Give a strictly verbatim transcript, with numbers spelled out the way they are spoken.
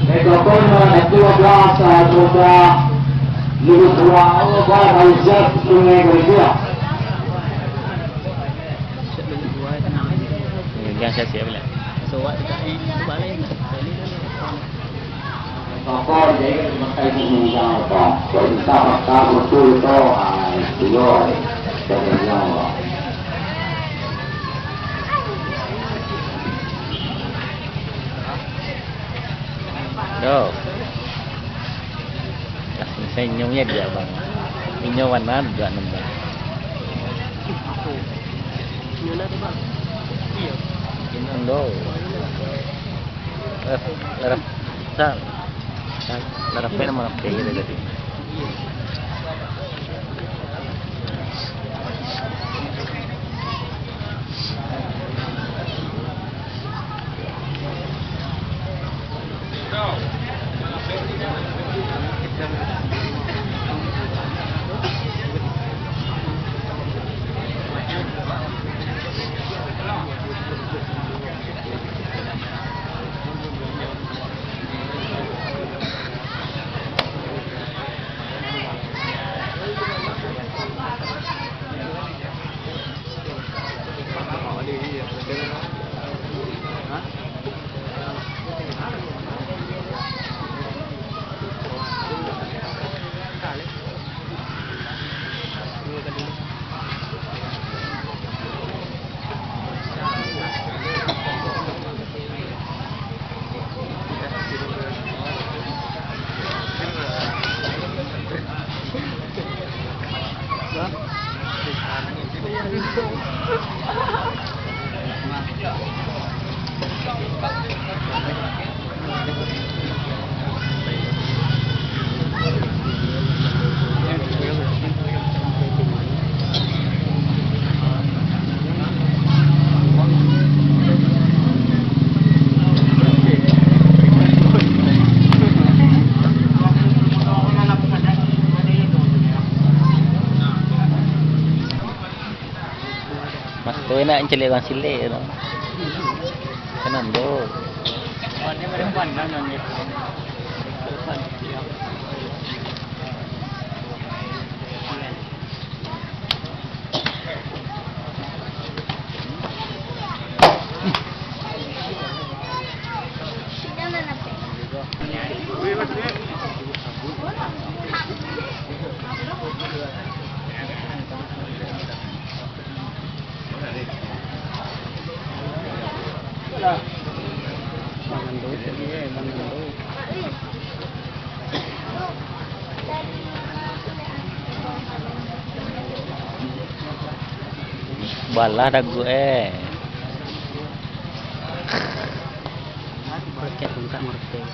Ekor dua belas, Anggota Lubuk Buah, Abah Aizat, Sungai Gereja. Yang saya siap lah. Tokoh jadi makai di minyak apa? Kok bisa makan betul tu? Ah, itu loh. Sebenarnya. Yo. Lah, senyumnya dia, Bang. Inyo mana juga nembak. Inyo na tu, Bang. Iyo. Inyo ndo. Larap, larap, sal. Sal, larap pen, larap pen gitu tadi. Mas tu enak caliak urang silek tu. Sanang tu. Balah dagu eh. Pakai tungkak mortel.